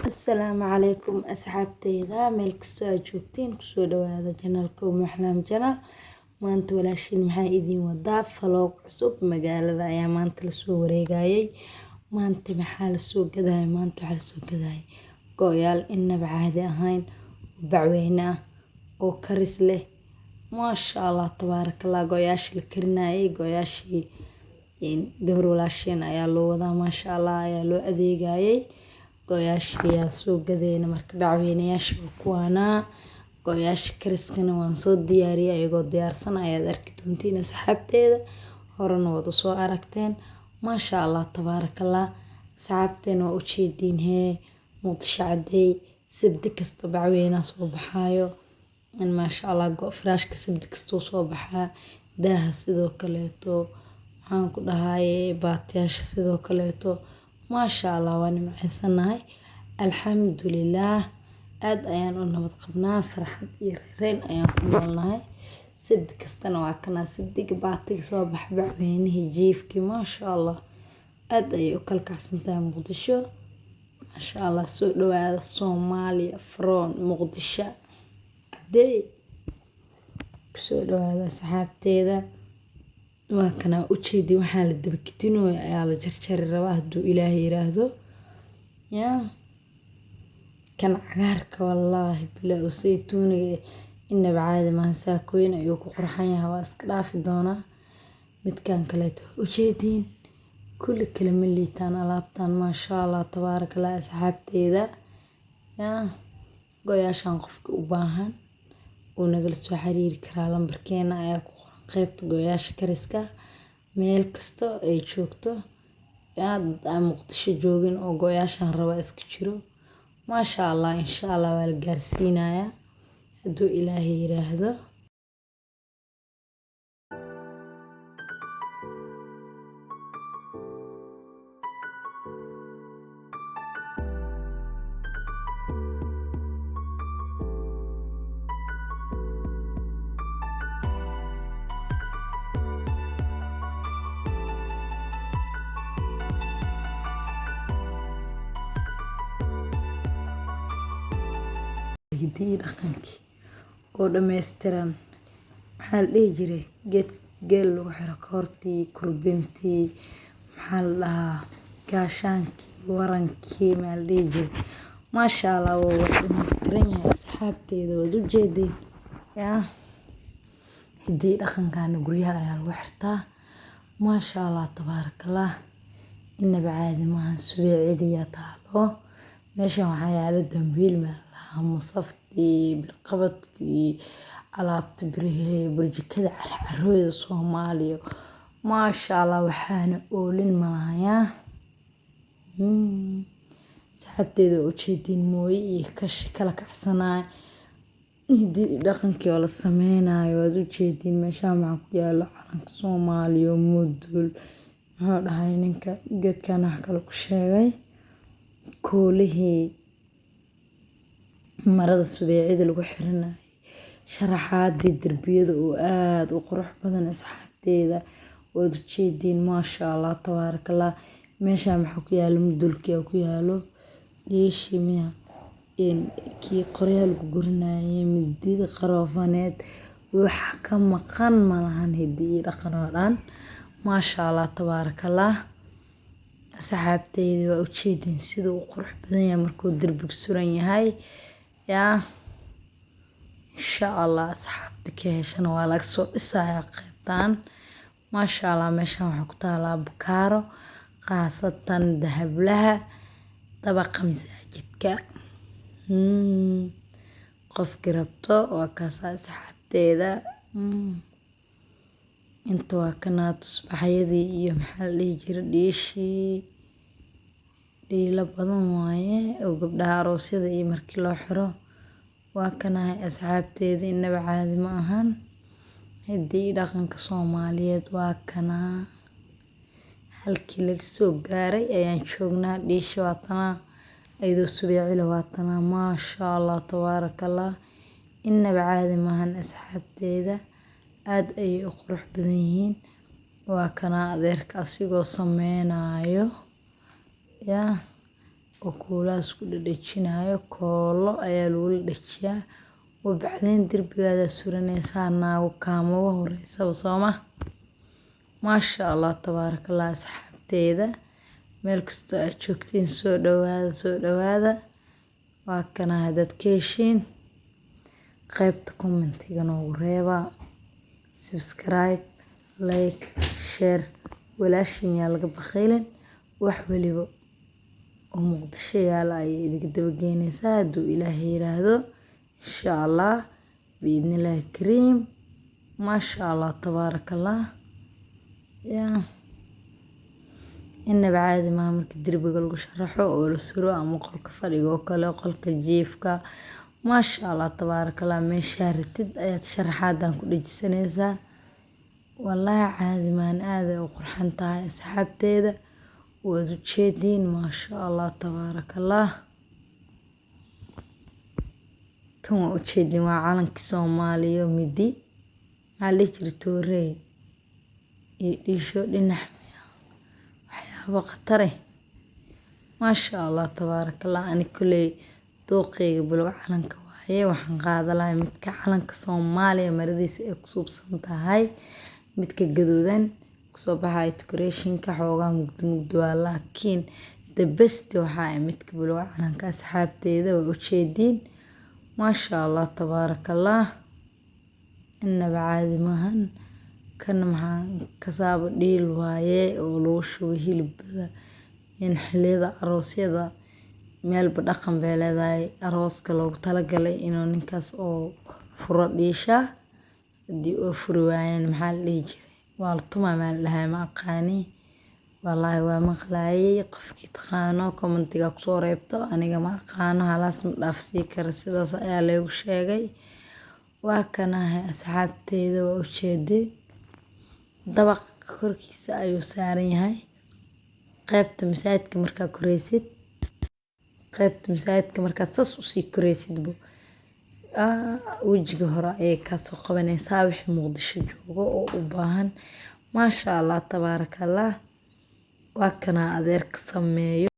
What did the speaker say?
Asalaamu calaykum asxaabteyda, meel kastoo aad joogtiin, kusoo dhawaada channelka Umu Axlaam Channel. Maanta walaashiin maxaa idiin wadaa? Vlog cusub. Magaalada ayaa maanta lasoo wareegayay. Maanta maxaa lasoo gadayay? Maanta waxaa lasoo gadayay go-yaal inaba caadi ahayn, bacweyne ah oo karis leh. Maasha Allah, tabaarakallah. Go-yaashii la karinayay, go-yaashii gabar walaasheen ayaa loo wadaa. Maasha Allah, ayaa loo adeegayay. Go-yaashii ayaa soo gadayna. Marka bacweynayaasha waa kuwaanaa, go-yaasha kariskana waan soo diyaariyay. Ayagoo diyaarsan ayaad arki doontiin asxaabteeda, horena waad usoo aragteen. Maasha Allah, tabaarakallah. Asxaabteena waa ujeediin hee, Muqdisho Cadeey sabdi kasta bacweynaa soo baxaayo. Maasha Allah, go firaashka sabdi kastuu soo baxaa, daaha sidoo kaleeto, maxaan ku dhahaye, baatiyaasha sidoo kaleeto. Maasha Allah, waa nimceysanahay, alxamdulilaah. Aad ayaan u nabad qabnaa, farxad iyo reereyn ayaan ku noolnahay. Sabdi kastana waa kanaa, sabdiga baatiga soo baxa, bacweynihii, jiifkii. Maasha Allah, aad ayay u kala kacsan tahay Muqdisho. Maasha Allah, soo dhawaada Soomaaliya from Muqdisho Cadeey, kusoo dhawaada asxaabteeda. Waa kanaa, ujeedi waxaa la daba kitinooyo ayaa la jarjari rabaa hadduu Ilaahay yiraahdo. Yaa kan cagaarka, wallaahi bilaa oo saytuuniga inaba caadi maaha. Saakooyin ayuu ku qurxan yahay, waa iska dhaafi doonaa. Midkan kaleeto ujeediin, kulli kale ma liitaan alaabtan. Maasha Allah, tabaarakallah. Asxaabteeda, yaa go-yaashan qofka u baahan wuu nagala soo xiriiri karaa. Lambarkeena ayaa ku qoran qaybta go-yaasha kariska. Meel kasta ay joogto, yaa dad aan Muqdisho joogin oo go-yaashan raba iska jiro. Maasha Allah, insha Allah waa la gaarsiinayaa hadduu Ilaahay yiraahdo. Hidii dhaqankii oo dhammaystiran, maxaa la dhihi jiray, geed geel lagu xiro, koortii, kurbintii, maxaa la dhahaa, gaashaankii, warankii, maxaa la dhihi jiray. Maasha Allah, waa wada dhammaystiran yahay asxaabteeda, waad ujeediin. Yaa hidii dhaqankana guryaha ayaa lagu xirtaa. Maasha Allah, tabaarakallah, inaba caadi maahan. Subeecidiyaa taalo meeshan, waxaa yaalo dambiil, meel lahaa masaftii, birqabadkii, alaabta birihii, burjikada carcarooyda Soomaaliya. Maasha Allah, waxaana oolin malahayaa. Asxaabteeda waa ujeediin, mooye iyo kashi kala kacsanaay, hidii dhaqankii oo la sameynayo waad ujeediin. Meeshaan waxaa ku yaalo calanka Soomaaliya, mudul, muxuu dhahay ninka geedkan, wax kale ku sheegay, koolihii, marada subeecida lagu xiranayay, sharaxaadii darbiyada oo aad u qurux badan. Asxaabteeda waad ujeediin. Maasha Allah, tabaarakallah. Meeshaan maxaa ku yaalo? Mudulkii ku yaalo, dhiishii miya, kii qoryaha lagu guranayay, midida qaroofaneed, wax ka maqan malahan hidii iyo dhaqan oo dhan. Maasha Allah, tabaarakallah. Asxaabteyda waa ujeediin siduu u qurux badan yahay markuu darbiga suran yahay. Yaa insha Allah, asxaabta ka heshana waa laga soo dhisayaa qaybtan. Maasha Allah, meeshan waxaa ku taalaa Bukaaro, khaasatan Dahablaha, dabaqa masaajidka. Qofkii rabto waa kaasaa asxaabteeda. Inta waa kanaa tusbaxyadii iyo maxaa la dhihi jiray, dhiishii, dhiilo badan waaye oo gabdhaha aroosyada iyo markii loo xiro. Waa kanahay asxaabteeda, inaba caadi ma ahan. Hidii dhaqanka Soomaaliyeed waa kanaa, halkii laga soo gaaray ayaan joognaa. Dhiisha waa tanaa, iyadoo subeecile waa tanaa. Maasha Allah, tabaarakallah, inaba caadi maahan. Asxaabteeda, aad ayay u qurux badan yihiin. Waa kanaa adeerka asigoo sameynayo. Yaa oo kuulahaas ku dhadhajinayo. Koolo ayaa lagula dhajiyaa. Wabacdeen derbigaada suranaysaa, naago kaamaba horeysaba sooma. Maasha Allah tabaarakallah asxaabteeda, meel kastoo aad joogtiin soo dhawaada, soo dhawaada. Waa kana, haddaad ka heshiin qaybta commentiga noogu reeba, subscribe, like, share. Walaashin yaa laga bakhaylin, wax waliba oo Muqdisho yaala ayay idinka dabageynaysaa hadduu Ilaahay yiraahdo, insha Allah biidnillaahi kariim. Maasha Allah tabaarakallah. Yaa inaba caadi maaha marka derbiga lagu sharaxo oo la suro, ama qolka fadhiga oo kale, qolka jiifka. Maasha Allah tabaarakallah, meeshaa rabtid ayaad sharaxaadan ku dhajisanaysaa. Wallaahi caadi maahan, aad ay u qurxan tahay asxaabteeda, waad ujeediin. Maasha Allah tabaarakallah. Kan waa ujeediin, waa calanka Soomaaliya, midi maxaa la dhihi jiray, toorey iyo dhiisho dhinac, waxyaabo khatar eh. Maasha Allah tabaarakallah. Ani kuley dooqeyga buluug calanka waaye. Waxaan qaadan lahaa midka calanka Soomaaliya maradiisa ay ku suubsan tahay, midka gaduudan kusoo baxaya decorationka xoogaa mugdi mugdi waa, laakiin the best waxaa ah midka buluug calanka. Asxaabteeda, waa ujeediin. Maasha Allah tabaarakallah, inaba caadi maahan. Kan maxaan kasaaba, dhiil waaye oo lagu shubo hilibada in xilliyada aroosyada. Meelba dhaqan bay leedahay. Arooska loogu talagalay inuu ninkaas oo furo dhiisha, haddii oo furi waayeen maxaa la dhihi jiray, waa la tumaa maa la dhahay, ma aqaani wallaahi, waa maqlaayay. Qofkii taqaano commentiga kusoo reebto, aniga ma aqaano, halaas ma dhaafsii karo, sidaas ayaa laygu sheegay. Waa kanahay asxaabteeda, waa ujeedin, dabaqa korkiisa ayuu saaran yahay. Qaybta masaajidka markaa koreysid, qaybta masaajidka markaad saas usii koreysidbo, wejiga hore ayay kaasoo qabanaysaa wixii Muqdisho joogo oo u baahan. Maasha Allah tabaarakallah. Waa kana adeerka sameeyo.